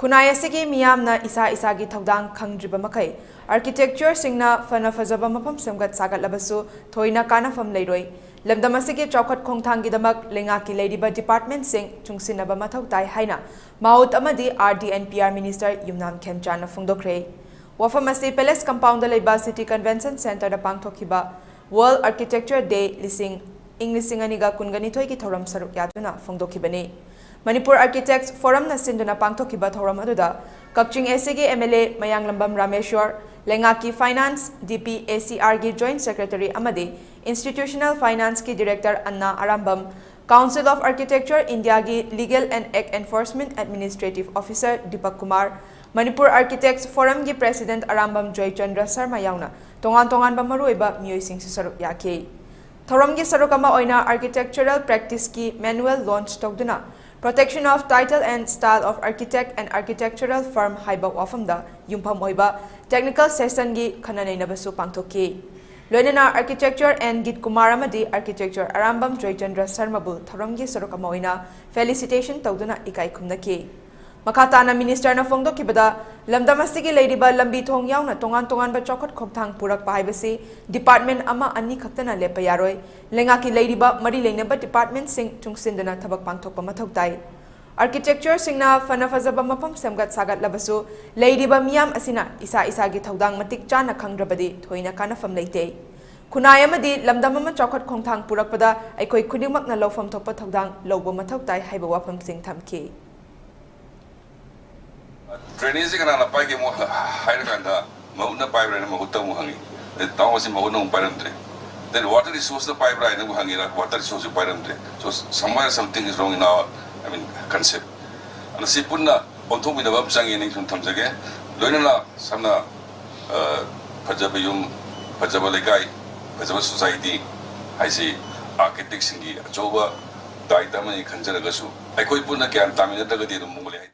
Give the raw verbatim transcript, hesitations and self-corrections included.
ꯈꯨꯟꯅꯥꯏ ꯑꯁꯤꯒꯤ ꯃꯤꯌꯥꯝꯅ ꯏꯁꯥ ꯏꯁꯥꯒꯤ ꯊꯧꯗꯥꯡ ꯈꯪꯗ꯭ꯔꯤꯕ ꯃꯈꯩ, architecture ꯁꯤꯡꯅ ꯐꯅ ꯐꯖꯕ ꯃꯐꯝ ꯁꯦꯝꯒꯠ ꯁꯥꯒꯠꯂꯕꯁꯨ ꯊꯣꯏꯅ ꯀꯥꯟꯅꯐꯝ ꯂꯩꯔꯣꯏ꯫ ꯂꯝꯗꯝ ꯑꯁꯤꯒꯤ ꯆꯥꯎꯈꯠ ꯈꯣꯡꯊꯥꯡꯒꯤꯗꯃꯛ ꯂꯩꯉꯥꯛꯀꯤ ꯂꯩꯔꯤꯕ department ꯁꯤꯡ ꯆꯨꯡꯁꯤꯟꯅꯕ ꯃꯊꯧ ꯇꯥꯏ ꯍꯥꯏꯅ ꯃꯥꯎꯠ ꯑꯃꯗꯤ R D and P R minister ꯌꯨꯝꯅꯥꯝ ꯈꯦꯝꯆꯥꯟꯅ ꯐꯣꯡꯗꯣꯛꯈ꯭ꯔꯦ꯫ ꯋꯥꯐꯝ ꯑꯁꯤ Palace Compound ꯗ ꯂꯩꯕ City Convention Centre ꯗ ꯄꯥꯡꯊꯣꯛꯈꯤꯕ World Architecture Day ꯂꯤꯁꯤꯡ, ꯏꯪ ꯂꯤꯁꯤꯡ ꯑꯅꯤꯒ ꯀꯨꯟꯒ ꯅꯤꯊꯣꯏꯒꯤ ꯊꯧꯔꯝ ꯁꯔꯨꯛ ꯌꯥꯗꯨꯅ ꯐꯣꯡꯗꯣꯛꯈꯤꯕꯅꯤ꯫ ꯃꯅꯤꯄꯨꯔ Architects Forum ꯅ ꯁꯤꯟꯗꯨꯅ ꯄꯥꯡꯊꯣꯛꯈꯤꯕ ꯊꯧꯔꯝ ꯑꯗꯨꯗ ꯀꯛꯆꯤꯡ A C ꯒꯤ M L A ꯃꯌꯥꯡꯂꯝꯕꯝ ꯔꯥꯃꯦꯁ꯭ꯋꯔ, ꯂꯩꯉꯥꯛꯀꯤ Finance, D P A C R ꯒꯤ Joint Secretary ꯑꯃꯗꯤ Institutional Finance ꯀꯤ Director Anna Arambam, Council of Architecture India ꯒꯤ Legal and Act Enforcement Administrative Officer Deepak Kumar, Manipur Architects Forum ꯒꯤ President ꯑꯔꯥꯝꯕꯝ ꯖꯣꯏꯆꯟꯗ꯭ꯔ ꯁꯔꯃ ꯌꯥꯎꯅ ꯇꯣꯉꯥꯟ ꯇꯣꯉꯥꯟꯕ ꯃꯔꯨꯑꯣꯏꯕ ꯃꯤꯑꯣꯏꯁꯤꯡꯁꯨ ꯁꯔꯨꯛ ꯌꯥꯈꯤ꯫ ꯊꯧꯔꯝꯒꯤ ꯁꯔꯨꯛ ꯑꯃ ꯑꯣꯏꯅ Architectural Practice ꯀꯤ manual launch ꯇꯧꯗꯨꯅ Protection of Title and Style of Architect and Architectural Firm ꯍꯥꯏꯕ ꯋꯥꯐꯝꯗ ꯌꯨꯝꯐꯝ ꯑꯣꯏꯕ technical session ꯒꯤ ꯈꯟꯅ ꯅꯩꯅꯕꯁꯨ ꯄꯥꯡꯊꯣꯛꯈꯤ꯫ ꯂꯣꯏꯅꯅ Architecture N ꯒꯤꯠ ꯀꯨꯃꯥꯔ ꯑꯃꯗꯤ Architecture ꯑꯔꯥꯝꯕꯝ ꯖꯣꯏꯆꯟꯗ꯭ꯔ ꯁꯔꯃꯕꯨ ꯊꯧꯔꯝꯒꯤ ꯁꯔꯨꯛ ꯑꯃ ꯑꯣꯏꯅ felicitation ꯇꯧꯗꯨꯅ ꯏꯀꯥꯏ ꯈꯨꯝꯅꯈꯤ꯫ ꯃꯈꯥ ꯇꯥꯅ minister ꯅ ꯐꯣꯡꯗꯣꯛꯈꯤꯕꯗ, ꯂꯝꯗꯝ ꯑꯁꯤꯒꯤ ꯂꯩꯔꯤꯕ ꯂꯝꯕꯤ ꯊꯣꯡ ꯌꯥꯎꯅ ꯇꯣꯉꯥꯟ ꯇꯣꯉꯥꯟꯕ ꯆꯥꯎꯈꯠ ꯈꯣꯡꯊꯥꯡ ꯄꯨꯔꯛꯄ ꯍꯥꯏꯕꯁꯤ department ꯑꯃ ꯑꯅꯤ ꯈꯛꯇꯅ ꯂꯦꯞꯄ ꯌꯥꯔꯣꯏ꯫ ꯂꯩꯉꯥꯛꯀꯤ ꯂꯩꯔꯤꯕ ꯃꯔꯤ ꯂꯩꯅꯕ department ꯁꯤꯡ ꯆꯨꯡꯁꯤꯟꯗꯨꯅ ꯊꯕꯛ ꯄꯥꯡꯊꯣꯛꯄ ꯃꯊꯧ ꯇꯥꯏ꯫ Architecture ꯁꯤꯡꯅ ꯐꯅ ꯐꯖꯕ ꯃꯐꯝ ꯁꯦꯝꯒꯠ ꯁꯥꯒꯠꯂꯕꯁꯨ, ꯂꯩꯔꯤꯕ ꯃꯤꯌꯥꯝ ꯑꯁꯤꯅ ꯏꯁꯥ ꯏꯁꯥꯒꯤ ꯊꯧꯗꯥꯡ ꯃꯇꯤꯛ ꯆꯥꯅ ꯈꯪꯗ꯭ꯔꯕꯗꯤ ꯊꯣꯏꯅ ꯀꯥꯟꯅꯐꯝ ꯂꯩꯇꯦ꯫ ꯈꯨꯟꯅꯥꯏ ꯑꯃꯗꯤ ꯂꯝꯗꯝ ꯑꯃ ꯆꯥꯎꯈꯠ ꯈꯣꯡꯊꯥꯡ ꯄꯨꯔꯛꯄꯗ ꯑꯩꯈꯣꯏ ꯈꯨꯗꯤꯡꯃꯛꯅ ꯂꯧꯐꯝ ꯊꯣꯛꯄ ꯊꯧꯗꯥꯡ ꯂꯧꯕ ꯃꯊꯧ ꯇꯥꯏ ꯍꯥꯏꯕ ꯋꯥꯐꯝꯁꯤꯡ ꯊꯝꯈꯤ꯫ Drainage ꯁꯤ ꯀꯅꯥꯅ ꯄꯥꯏꯒꯦ ꯑꯃꯨꯛ ꯍꯥꯏꯔꯀꯥꯟꯗ, ꯃꯍꯨꯠꯅ ꯄꯥꯏꯕ꯭ꯔꯥ ꯍꯥꯏꯅ ꯃꯍꯨꯠꯇ ꯑꯃꯨꯛ ꯍꯪꯉꯤ꯫ Then ꯇꯥꯃꯣ, ꯃꯁꯤ ꯃꯍꯨꯠꯅ ꯑꯃꯨꯛ ꯄꯥꯏꯔꯝꯗ꯭ꯔꯦ꯫ Then water resource ꯅ ꯄꯥꯏꯕ꯭ꯔꯥ ꯍꯥꯏꯅ ꯑꯃꯨꯛ ꯍꯪꯉꯤꯔ, water resource ꯁꯤ ꯄꯥꯏꯔꯝꯗ꯭ꯔꯦ꯫ So somewhere something is wrong in our, I mean, concept. ꯑꯗ ꯁꯤ ꯄꯨꯟꯅ ꯑꯣꯟꯊꯣꯛꯃꯤꯟꯅꯕ ꯑꯃ ꯆꯪꯉꯦꯅ ꯑꯩ ꯁꯨꯝ ꯊꯝꯖꯒꯦ꯫ ꯂꯣꯏꯅꯅ ꯁꯝꯅ, ꯑ, ꯐꯖꯕ ꯌꯨꯝ, ꯐꯖꯕ ꯂꯩꯀꯥꯏ, ꯐꯖꯕ society ꯍꯥꯏꯁꯤ architect ꯁꯤꯡꯒꯤ ꯑꯆꯧꯕ ꯗꯥꯏꯇ ꯑꯃꯅꯤ ꯈꯟꯖꯔꯒꯁꯨ, ꯑꯩꯈꯣꯏ ꯄꯨꯟꯅ ꯒ꯭ꯌꯥꯟ ꯇꯥꯃꯤꯟꯅꯗ꯭ꯔꯒꯗꯤ ꯑꯗꯨꯝ ꯃꯨꯛꯂꯦ ꯍꯥꯏ꯫